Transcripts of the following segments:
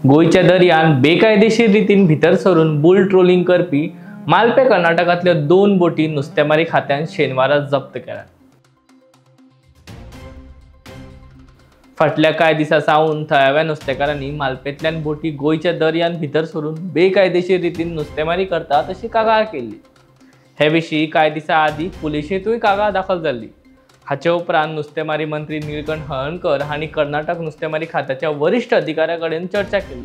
गोंयच्या दर्यान बेकायदेशीर रितीन भितर सरून बुल ट्रोलिंग करपी मालपे कर्नाटकांतल्यो 2 बोटी नुस्तेमारी खात्यान शेनवारा जप्त केल्यात। फाटल्या कांय दिसां सावन थळाव्या नुस्तेकारांनी मालपेंतल्यान बोटी गोंयच्या दर्यान भितर सरून बेकायदेशीर रितीन नुस्तेमारी करतात अशी कागाळ केल्ली। हे विशीं कांय दिसां आदीं पुलिशेंतूय कागाळ दाखल जाल्ली। हाचे उपरांत नुस्तेमारी मंत्री निळकंठ हळर्णकर हांणी कर्नाटक नुस्तेमारी खात्याच्या वरिश्ठ अधिकाऱ्या कडेन चर्चा केली।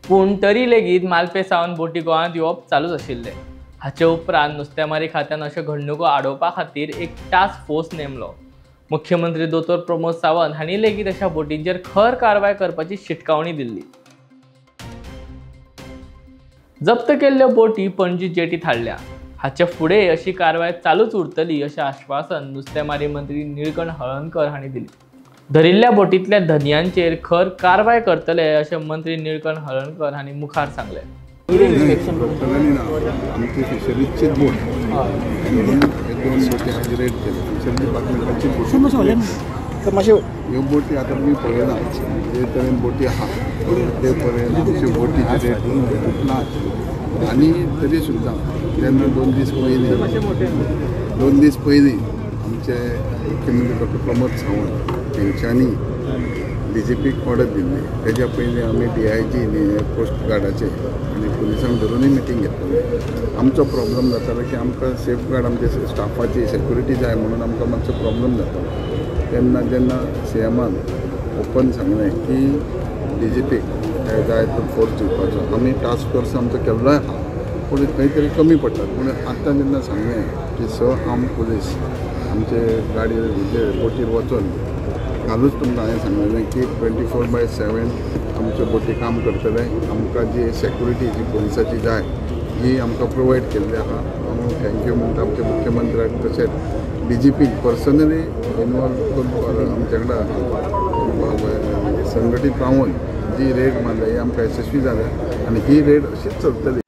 पूण तरी लेगीत मालपे सावन बोटी गोंयांत येवप चालूच आशिल्लें। हाचे उपरांत नुस्तेमारी खात्यान अश्यो घडणुको आडोवपा खातीर एक टास्क फोर्स नेमलो। मुख्यमंत्री दोतोर प्रमोद सावंत हांणी लेगीत अशा बोटींचेर खर कारवाय करपाची शिटकावणी दिल्ली। जप्त केल्ल्यो बोटी पणजी जेटीत हाडल्या। हाचे फुडें अशी कारवाय चालूच उरतली अशें आश्वासन नुस्तेमारी मंत्री निळकंठ हळर्णकर हांणी दिली। धरिल्ल्या बोटींतल्या धनयांचेर खर कारवाय करतले अशें मंत्री निळकंठ हळर्णकर हांणी मुखार सांगलें। आमची फिशरीजची बोट दोन बोटी हाजी रेड केले। फिशरी डिपार्टमेंटाची बोट ह्यो बोटी आतां तुमी पळयना जे तरेन बोटी आहा ते पळयन आमच्यो बोटीचे रेट ना आनी तरी सुद्दां जेन्ना 2 दीस पयलीं आमचे मुख्यमंत्री डॉक्टर प्रमोद सावंत हेंच्यांनी डीजीपीक ऑर्डर दिल्ली। तेज्या पयलीं आमी डीआयजी कोस्ट गार्डाचे आनी पुलिसांक धरुनूय मिटींग घेतली। आमचो प्रॉब्लम जातालो की आमकां सेफगार्ड आमच्या स्टाफाची सेक्युरिटी जाय म्हणून आमकां मातसो प्रॉब्लम जातालो। तेन्ना जेन्ना सीएमान ओपन सांगलें की डीजीपीक जाय तो फोर्स दिवपाचो, आमी टास्क फोर्स आमचो केल्लोय आहा पूण खंय तरी कमी पडटात। पूण आतां जेन्ना सांगलें की 6 आर्म पुलीस आमचे गाडयेर बोटीर वचून कालूच तुमकां हांवें सांगलें की 24/7 आमच्यो बोटी काम करतले। आमकां जी सेक्युरिटी जी पुलिसाची जाय ही आमकां प्रोवायड केल्ली आहा। हांव thank you म्हणटा आमच्या मुख्यमंत्र्याक तशेंच डीजीपी पर्सनली इनवॉल्व करून आमच्या वांगडा संघटीत रावन जी रेड मारल्या ही आमकां यशस्वी जाल्या आनी ही रेड अशीच चलतली।